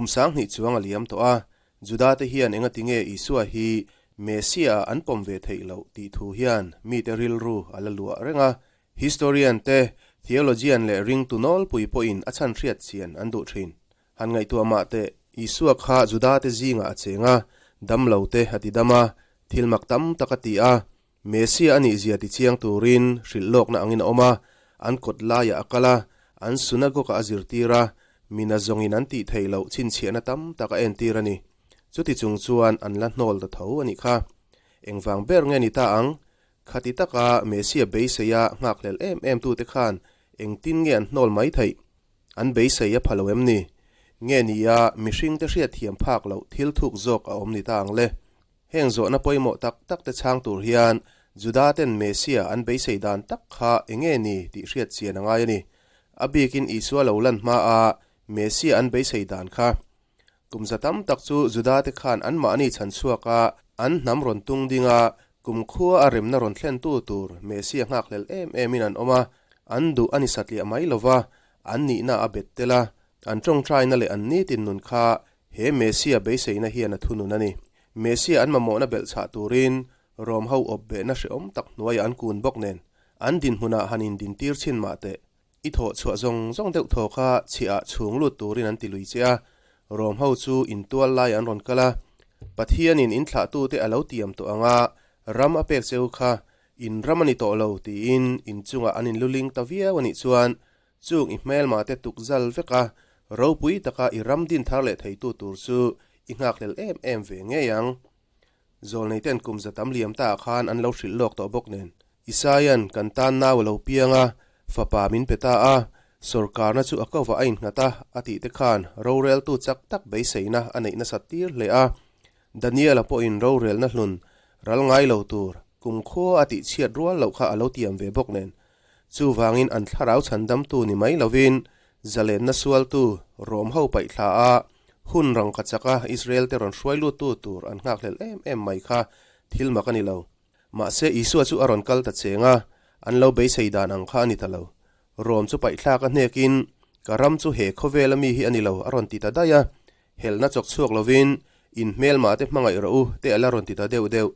Kum sanghnih chuang a liam tawh a, Juda te hian engati nge Isua hi Messiah ah an pawm ve theih loh tih thu hian mite rilru a la luah reng a. Historian te, theologian leh ringtu nawlpui pawhin a chhan hriat chian an duh thin. Han ngaihtuah mah teh, Isua kha Juda te zingah a cheng a, damlo te a ti dam a, thil mak tam tak a ti a, Messiah a nih zia ti chiang turin hrilh lawkna angin a awm a, an kawt laiah a kal a, an synagogue-ah a zirtir a, mina zawngin an tih theih loh chhinchhiahna tam tak a entir a ni. Chuti chung chuan an la hnawl ta tho a nih kha. Engvang ber nge ni ta ang? Khati taka Messiah beiseia nghakhlel em em tute khan engtin nge an hnawl mai theih? An beisei a pha lo em ni? Nge nia mihringte hriatthiam phak loh thil thuk zawk a awm ni ta ang le? Heng zawhna pawimawh tak tak te chhang tur hian Juda ten Messiah an beisei dan tak kha eng nge ni tih hriat chian a ngai a ni. A bikin Isua lo lan hmaa Messiah an beisei dan kha. Kum za tam tak chu Juda te khan anmahni chhan chhuaka an hnam rawn tung dinga kum khua a remna rawn thlentu tur Messiah nghakhlel em emin an awm a, an duh a ni satliah mai lova, an nihna a bet tel a, an tawngtaina leh an nitin nun kha He Messiah beiseina hian a thunun a ni. Messiah an mamawhna belhchhah turin Rom ho awp behna hrehawm tak hnuaiah an kun bawk nen, an dinhmunah han indintir chhin mah teh. I thawh chhuah zawng zawng deuh thaw kha chhiah chhung lut turin an ti lui che a, Rom ho chu intual laiah an rawn kal a. Pathianin in thlahtute a lo tiam tawh ang a, ram a pek cheu kha in ram a ni tawh lo tiin inchungah an inluling ta viau a nih chuan Chung i hmelma te tuk zal vek a, ropui taka i ram din thar leh theitu tur chu i nghakhlel em em ve ngei ang. Zawlneiten kum za tam liam ta ah khan an lo hrilh lawk tawh bawk nen. Isaia'n kan tan nau a lo piang a, fapa min pe ta a, sawrkarna chu a kovah a innghat a, a tih te khan roreltu chak tak beiseina a neih nasat tir hle a. Daniela pawhin rorelna hlun ral ngai lo tur kumkhua a tihchhiat rual loh kha a lo tiam ve bawk nen. Chuvangin an thlarau chhandamtu ni mai lovin zalenna sualtu Rom ho paihthla a, hun rangka chaka Israel te rawn hruai luttu tur an nghakhlel em em mai kha thil mak a ni lo. Mahse Isua chu a rawn kal ta cheng a, an lo beisei dan ang kha a ni ta lo. Rom chu paihthlak a hnekin, Ka ram chu he khawvela mi hi a ni lo a rawn ti ta daih a, helna chawk chhuak lovin, In hmelmah te hmangaih rawh u te a la rawn ti ta deuh deuh.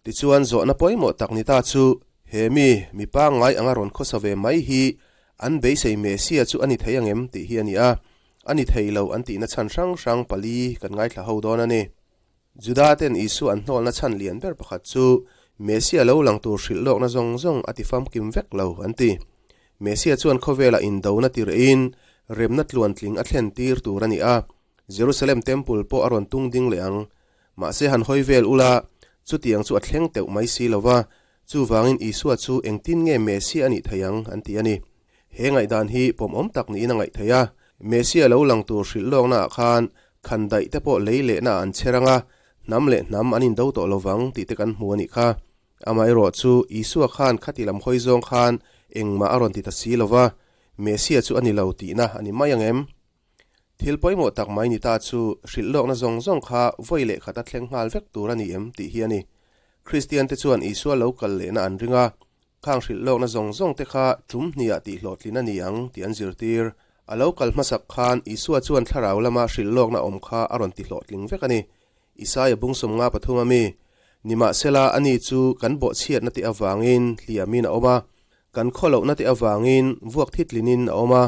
Tichuan zawhna pawimawh tak ni ta chu, he mi, mi pangngai anga rawn khawsa ve mai hi an beisei Messiah chu a ni thei angem tih hi a ni a, a ni thei lo an tihna chhan hrang hrang pali kan ngaithla ho dawn a ni. Juda ten Isua an hnawlna chhan lian ber pakhat chu Messiah lo lang tur hrilh lawkna zawng zawng a ti famkim vek lo an ti. Messiah chuan khawvelah indona ti rehin remna tluantling a thlen tir tur a ni a, Jerusalem Temple pawh a rawn tung ding leh ang. Mahse han hawi vel ula, chutiang chu a thleng teuh mai si lo va, chuvangin Isua chu engtin nge Messiah a nih thei ang an ti a ni. He ngaihdan hi pawmawm tak niin a ngaih theih a, Messiah lo lang tur hrilh lawknaah khan khan daih te pawh lei lehna ah an chher ang a, hnam leh hnam an indo tawh lo vang tih te kan hmu a nih kha. Amaherawh chu Isua khan khati lam hawi zawng khan engmah a rawn ti ta si lo va, Messiah chu a ni lo tihna a ni mai ang em? Thil pawimawh tak mai ni ta chu hrilh lawkna zawng zawng kha vawi leh khat a thleng nghal vek tur a ni em tih hi a ni. Kristian te chuan Isua lo kal lehna an ring a, khang hrilh lawkna zawng zawng te kha tum hniah tih hlawhtlin a ni ang tih an zirtir. A lo kal hmasak khan Isua chuan thlarau lama hrilh lawkna awm kha a rawn ti hlawhtling vek a ni. Isaia bungsawm nga pathum a mi, Nimahsela ani chu kan bawhchhiatna te avangin hliamin a awm a, kan khawlohna te avangin vuak thitlinin a awm a,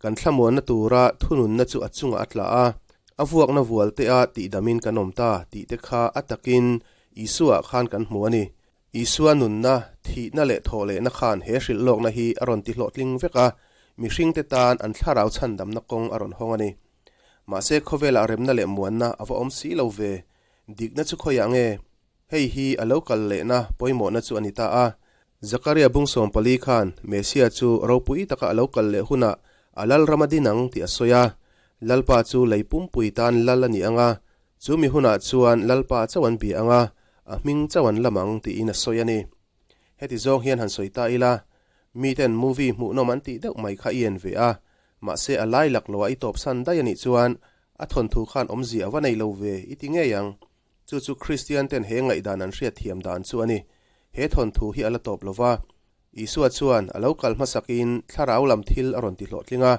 Kan thlamuanna tura thununna chu a chungah a tla a, a vuakna vual te a tihdamin kan awm ta tih te kha a takin Isua khan kan hmu a ni. Isua nunna, thihna leh thawhlehna khan he hrilh lawkna hi a rawn ti hlawhtling vek a, mihringte tan an thlarau chhandamna kawng a rawn hawng a ni. Mahse khawvelah remna leh muanna a va awm si lo ve. Dikna chu khawiah nge? Hei hi a lo kal lehna pawimawhna chu a ni ta a. Zakaria bungsawm pali khan Messiah chu ropui taka a lo kal leh hunah a lal ram a din ang tih a sawi a. Lalpa chu lei pumpui tan lal a ni ang a, chu mi hunah chuan Lalpa chauh an bia ang a, a hming chauh an lam ang tiin a sawi a ni. Heti zawng hian han sawi ta ila, miten movie hmuhnawm an tih deuh mai kha i en ve a, mahse a lai laklawh a i tawpsan daih a nih chuan a thawnthu khan awmzia a va nei lo ve i ti ngei ang. Chu chu Kristian ten he ngaihdan an hriat thiam dan chu a ni. He thawnthu hi a la tawp lo va. Isua chuan a lo kal hmasakin thlarau lam thil a rawn ti hlawhtling a.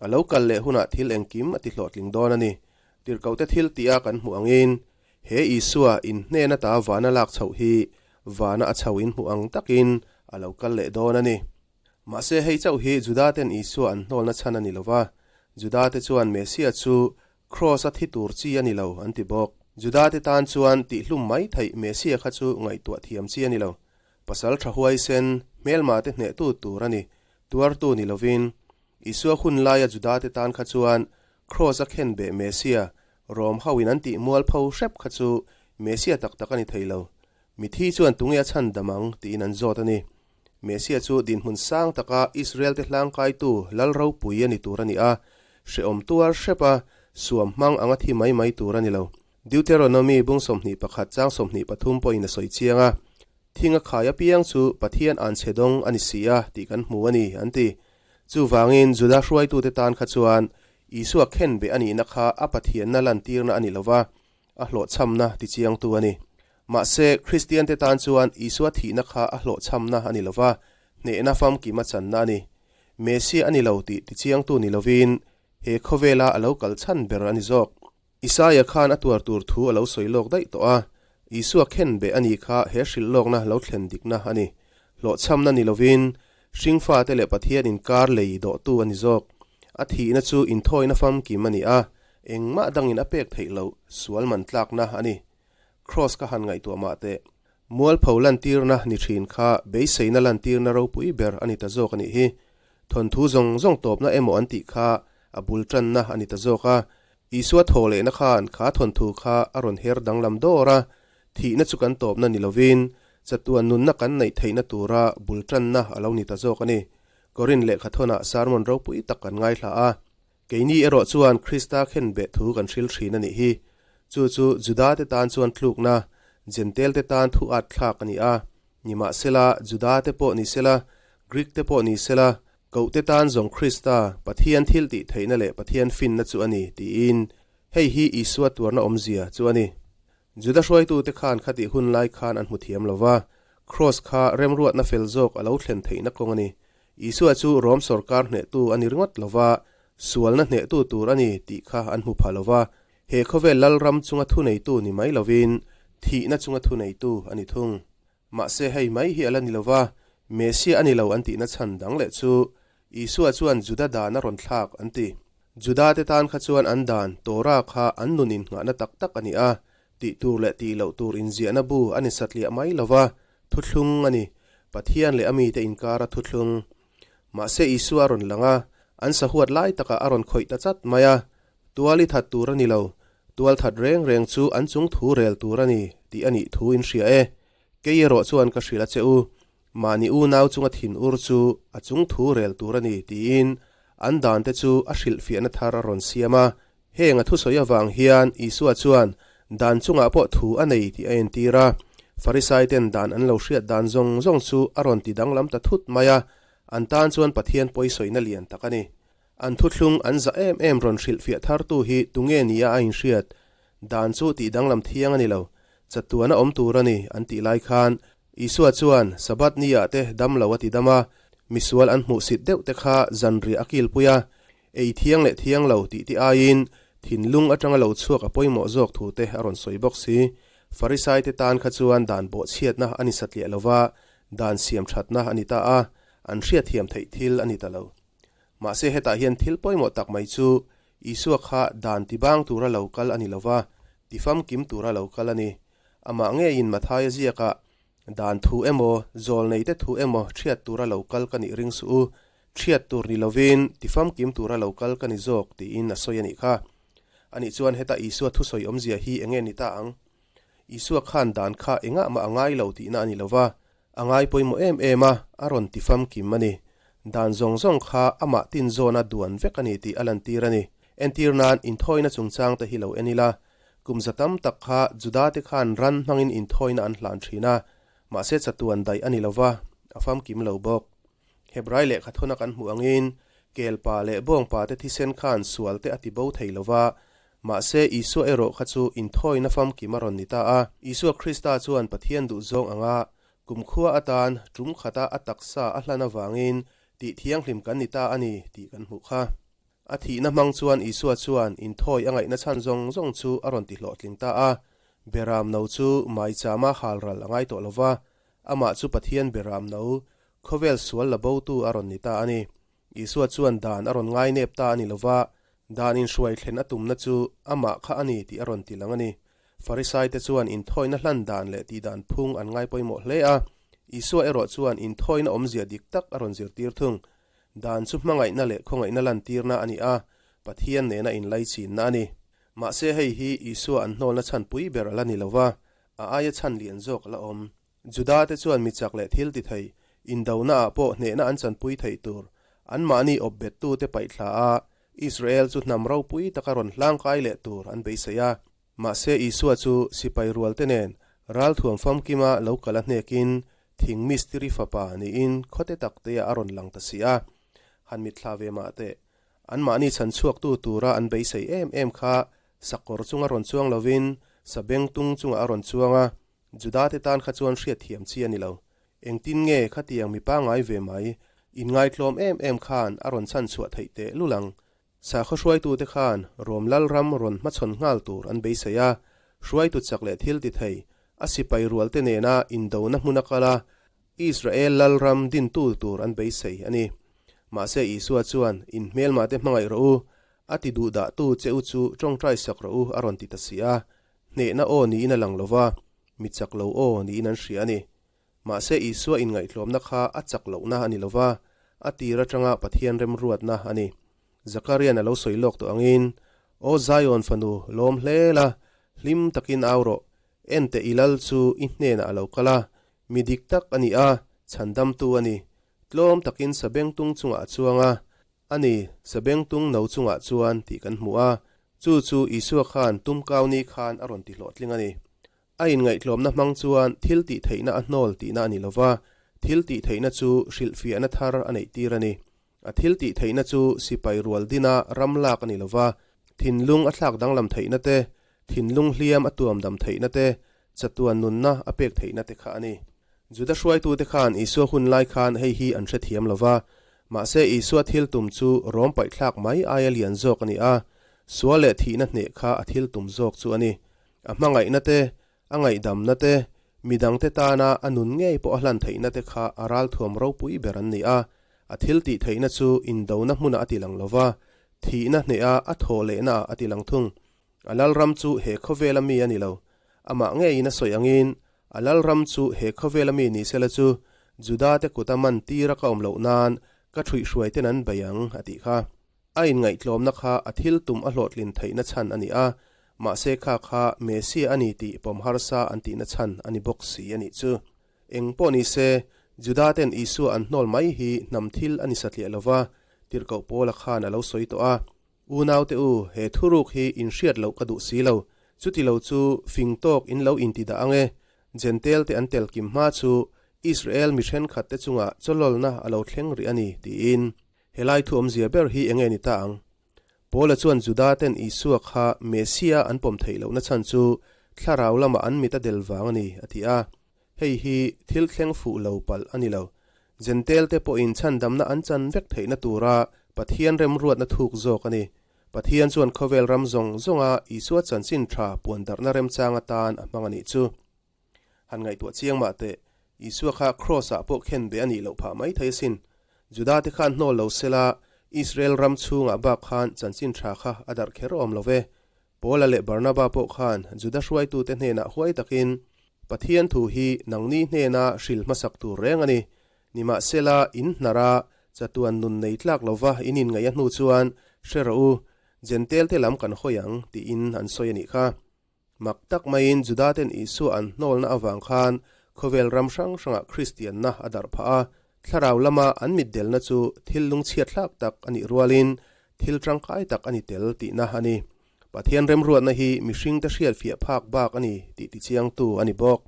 A lo kal leh hunah thil engkim a ti hlawhtling dawn a ni. Tirhkohte thil tih a kan hmuh angin, he Isua in hnen ata vana lak chhoh hi vana a chho in hmuh ang takin a lo kal leh dawn a ni. Mahse hei chauh hi Judaten Isua an hnawlna chhan a ni lo va, Judate chuan Messiah chu Kraws a thi tur chi a ni lo an ti bawk. Judate tan chuan tihhlum mai theih Messiah kha chu ngaihtuah thiam chi a ni lo. Pasal tha huaisen, hmelmate hnehtu tur a ni, tuartu ni lovin. Isua hun laia Judate tan kha chuan Kraws a khen beh Messiah, Rom hoin an tih mualpho hrep kha chu Messiah tak tak a ni thei lo. Mithi chuan tunge a chhan dam ang tiin an zawt a ni. Messiah chu dinhmun sang taka Israel-te hlangkaitu lal ropui a ni tur a ni a, hrehawm tuar hrep a, suam hmang anga thi mai mai tur a ni lo. Deuteronomy bung 21 chang 23 pawhin a sawi chiang a, Thing a khai apiang chu Pathian anchhe dawng a ni si a tih kan hmu a ni, an ti. Chuvangin Juda hruaitute tan kha chuan Isua khenbeh a nihna kha a Pathianna lantirna a ni lo va, a hlawhchhamna tichiangtu a ni. Mahse, Kristiante tan chuan Isua thihna kha a hlawhchhamna a ni lo va, hnehna famkim a channa a ni. Messiah a ni lo tih tichiangtu ni lovin, he khawvela a lo kal chhan ber a ni zawk. Isaia khan a tuar tur thu a lo sawi lawk daih tawh a, Isua khenbeh a ni kha he hrilh lawkna lo thlen dikna a ni. Hlawhchhamna ni lovin, hringfate leh Pathian inkar lei dawhtu a ni zawk. A thihna chu inthawina famkim a ni a, engmah dangin a pek theih loh sual man tlakna a ni. Kraws ka han ngaihtuah mah teh. Mualpho lantirna ni thin kha beiseina lantirna ropui ber a ni ta zawk a nih hi. Thawnthu zawng zawng tawpna emaw an tih kha a bul tanna a ni ta zawk a. Isua thaw lehna khan kha thawnthu kha a rawn her danglam dawr a, thihna chu kan tawpna ni lovin chatuan nunna kan neih theihna tura bul tanna a lo ni ta zawk a ni. Korin lehkhathawnah sermon ropui tak kan ngaithla a. Keini erawh chuan Krista khenbeh thu kan hril thin a nih hi. Chu chu Judate tan chuan tlukna, Jentail-te tan thu at thlak a ni a. Nimahsela, Judate pawh ni sela, Greek-te pawh ni sela, Kohte tan zawng Krista, Pathian thil tih theihna leh Pathian finna chu a ni, tiin. Hei hi Isua tuarna awmzia chu a ni. Juda hruaitute khan khatih hun lai khan an hmu thiam lo va, Kraws kha remruatna fel zawk a lo thlen theihna kawng a ni. Isua chu Rom sawrkar hnehtu a ni ringawt lo va, sualna hnehtu tur a ni tih kha an hmu pha lo va. He khawvel lalram chunga thuneitu ni mai lovin, thihna chunga thuneitu a ni thung. Mahse hei mai hi a la ni lo va, Messiah a ni lo an tihna chhan dang leh chu Isua chuan Juda dan a rawn thlak an ti. Judate tan kha chuan an dan, Torah, kha an nun innghahna tak tak a ni a, tih tur leh tih loh tur inziahna bu a ni satliah mai lo va, thuthlung a ni, Pathian leh a mite inkara thuthlung. Mahse Isua a rawn lang a, an sahuat lai takah a rawn khawih ta chat mai a, Tual i that tur a ni lo, tual that reng reng chu an chung thu rel tur a ni tih a nih thu in hria e. Kei erawh chuan ka hrilh a che u, mahni unau chunga thin ur chu a chung thu rel tur a ni tiin an dante chu a hrilhfiahna thar a rawn siam a. Heng a thusawi avang hian Isua chuan dan chungah pawh thu a nei tih a entir a. Farisaiten dan an lo hriat dan zawng zawng chu a rawn ti danglam ta thut mai a, an tan chuan Pathian pawisawiina lian tak a ni. An thuthlung an za em em rawn hrilhfiah thartu hi tunge nia a inhriat? Dan chu tih danglam thiang a ni lo, chatuan a awm tur a ni an tih lai khan Isua chuan Sabbath ni ah te dam lo a ti dam a, misual an hmuhsit deuh te kha zanriah a kilpui a, ei thiang leh thiang lo tih te aiin thinlung atanga lo chhuak a pawimawh zawk thu te a rawn sawi bawk si. Farisai te tan kha chuan dan bawhchhiatna a ni satliah lo va, dan siam thatna a ni ta a, an hriatthiam theih thil a ni ta lo. Mahse hetah hian thil pawimawh tak mai chu Isua kha dan tibang tura lo kal a ni lo va, tifamkim tura lo kal a ni. Amah ngeiin Mathaia ziakah, Dan thu emaw, zawlneite thu emaw thiat tura lo kal ka nih ring suh u, thiat tur ni lovin tifamkim tura lo kal ka ni zawk tiin a sawi a nih kha. Anih chuan heta Isua thusawi awmzia hi enge ni ta ang? Isua khan dan kha engah mah a ngai lo tihna a ni lo va, A ngai pawimawh em em a, a rawn ti famkim a ni. Dan zawng zawng kha amah tin zawna duan vek a ni tih a lantir a ni. Entir nan inthawina chungchang te hi lo en ila, kum za tam tak kha Judate khan ran hmangin inthawina an hlan thin a, mahse chatuan daih a ni lo va, a famkim lo bawk. Hebrai lehkha thawna kan hmuh angin, kelpa leh bawngpa te thisen khan sual te a ti bo thei lo va, mahse Isua erawh kha chu inthawina famkim a rawn ni ta a. Isua Krista chuan Pathian duhzawng anga kumkhua atan tum khata a taksa a hlan avangin tih thianghlim kan ni ta a ni tih kan hmuh kha. A thihna hmang chuan Isua chuan inthawi a ngaihna chhan zawng zawng chu a rawn tihlawhtling ta a. Beram no chu maichama halral a ngai tawh lo va, amah chu Pathian beram no, khawvel sual la botu a rawn ni ta a ni. Isua chuan dan a rawn ngainep ta a ni lo va, dan inhruai thlen a tumna chu amah kha a ni tih a rawn ti lang a ni. Farisaite chuan inthawina hlan dan leh tihdan phung an ngai pawimawh hle a, Isua erawh chuan inthawina awmzia dik tak a rawn zirtir thung. Dan chu hmangaihna leh khawngaihna lantirna a ni a, Pathian nena inlaichinna a ni. Mahse hei hi Isua an hnawlna chhan pui ber a la ni lo va, a aia chhan lian zawk a la awm. Judate chuan mi chak leh thil ti thei, indonaah pawh hnehna an chanpui theih tur, anmahni awp bettute paihthla a, Israel chu hnam ropui taka rawn hlangkai leh tur an beisei a. Mahse Isua chu sipai rualte nen ralthuam famkima lo kal a hnekin thing mistiri fapa niin khawte taktea a rawn lang ta si a. Han mitthla ve mah teh. Anmahni chhan chhuaktu tura an beisei em em kha sakawr chunga rawn chuang lovin sabengtung chungah a rawn chuang a, Judate tan kha chuan hriatthiam chi a ni lo. Engtin nge khatiang mi pangngai ve mai, inngaitlawm em em khan a rawn chhan chhuah theih teh lul ang? Sakhaw hruaitute khan Rom Lalram rawn hmachhawn nghal tur an beisei a, hruaitu chak leh thil ti thei, a sipai rualte nena indona hmun a kal a, Israel Lalram dintu tur an beisei a ni. Mahse Isua chuan, In hmelmahte hmangaih rawh u, a ti duhdahtu che u chu tawngtai sak rawh u a rawn ti ta si a. Hnehna aw niin a lang lo va, mi chak lo aw niin an hria a ni. Mahse Isua inngaihtlawmna kha a chak lohna a ni lo va, a tir atanga Pathian remruatna a ni. Zakarian a lo sawi lawk tawh angin, Aw Zion fanu, lawm hle la, hlim takin au rawh, ente i lal chu i hnenah a lo kal a, mi dik tak a ni a, chhandamtu a ni. Tlawm takin sabengtung chungah a chuang a, a ni, sabengtung no chungah chuan tih kan hmu a, chu chu Isua khan tumkauni khan a rawn ti hlawhtling a ni. A inngaihtlawmna hmang chuan thil tih theihna a hnawl tihna a ni lo va, thil tih theihna chu hrilhfiahna thar a neih tir a ni. A thil tih theihna chu sipai rual dina ram lak a ni lo va, thinlung a thlak danglam theihna te, thinlung hliam a tuam dam theihna te, chatuan nunna a pek theihna te kha a ni. Juda hruaitute khan Isua hun lai khan hei hi an hrethiam lo va, mahse Isua thil tum chu rawm paihthlak mai aia lian zawk a ni a, sual leh thihna hneh kha a thil tum zawk chu a ni. A hmangaihna te, a ngaihdamna te, midangte tana a nun ngei pawh a hlan theihna te kha a ralthuam ropui ber an ni a. A thil tih theihna chu indona hmunah a tilang lo va, thihna hneha a thawh lehnaah a tilang thung. A lalram chu he khawvela mi a ni lo. Amah ngeiin a sawi angin, A lalram chu he khawvela mi ni sela chu Judate kuta man tira ka awm loh nan ka ṭhuihhruaiten an bei ang, a tih kha. A inngaihtlawmna kha a thil tum a hlawhtlin theihna chhan a ni a, mahse kha kha Messia a ni tih pawm harsa an tihna chhan a ni bawk si a nih chu. Eng pawh ni se, Judaten Isua an hnawl mai hi hnam thil a ni satliah lo va, tirhkoh Paula khan a lo sawi tawh a. Unaute u, he thuruk hi inhriat loh ka duh si lo. Chuti lo chu fing tawk in lo inti dah ang e. Jentail te an tel kim hma chu Israel mi thenkhatte chungah chawlawlna a lo thleng rih a ni, tiin. Helai thu awmzia ber hi enge ni ta ang? Paula chuan Juda-ten Isua kha Messia an pawm theih lohna chhan chu thlarau lamah an mit a del vang a ni, a ti a. Hei hi thil thleng fuh lo palh a ni lo. Jentail-te pawhin chhandamna an chan vek theihna tura Pathian remruatna thuk zawk a ni. Pathian chuan khawvel ram zawng zawnga Isua chanchin tha puandarhna remchang atan a hmang a nih chu. Han ngaihtuah chiang mah teh, Isua kha Kraws-ah pawh khen be a nih loh phah mai thei asin. Juda-te khan hnawl lo sela, Israel ram chhungah bak khan chanchin tha kha a darh kher awm lo ve. Paula leh Barnaba pawh khan Juda hruaitute hnenah huai takin, Pathian thu hi nangni hnena hril hmasak tur reng a ni. Nimahsela, in hnara chatuan nun nei tlak lova in inngaih a hnu chuan, Hre rawh u, Jentail-te lam kan hawi ang, tiin an sawi a nih kha. Mak tak maiin Judaten Isua an hnawlna avang khan khawvel ram hrang hrangah Kristianna a darh phah a, thlarau lama an mitdelna chu thil lungchhiatthlak tak a nih rualin thil tangkai tak a ni tel tihna a ni. Pathian remruatna hi mihringte hriatfiah phak bak a ni tih tichiangtu a ni bawk.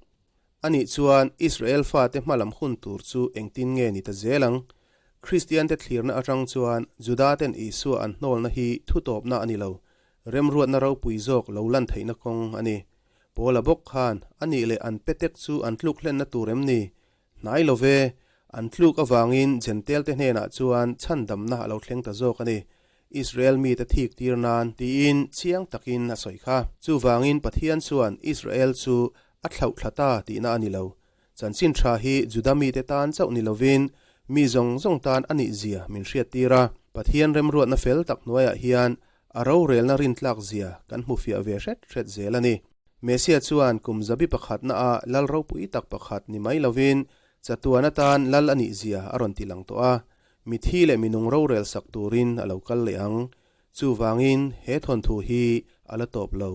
Anih chuan Israel fate hmalam hun tur chu engtin nge ni ta zel ang? Kristiante thlirna atang chuan Judaten Isua an hnawlna hi thutawpna a ni lo, remruatna ropui zawk lo lan theihna kawng a ni. Paula bawk khan a nih leh an petek chu an tluk hlenna tur em ni? Hnai lo ve, an tluk avangin Jentail-te hnenah chuan chhandamna a lo thleng ta zawk a ni. Israel mite thik tir nan tiin chiang takin a sawi kha. Chuvangin Pathian chuan Israel chu a thlauh thla ta tihna a ni lo. Chanchin tha hi Juda mite tan chauh ni lovin mi zawng zawng tan a nih zia min hriat tir a. Pathian remruatna fel tak hnuaiah hian a rorelna rintlak zia kan hmu fiah ve hret hret zel a ni. Messiah chuan kum zabi pakhatna a lal ropui tak pakhat ni mai lovin chatuan atan lal a nih zia a rawn ti lang tawh a, mithi leh minung rorel sak turin a lo kal leh ang. Chuvangin he thawnthu hi a la tawp lo.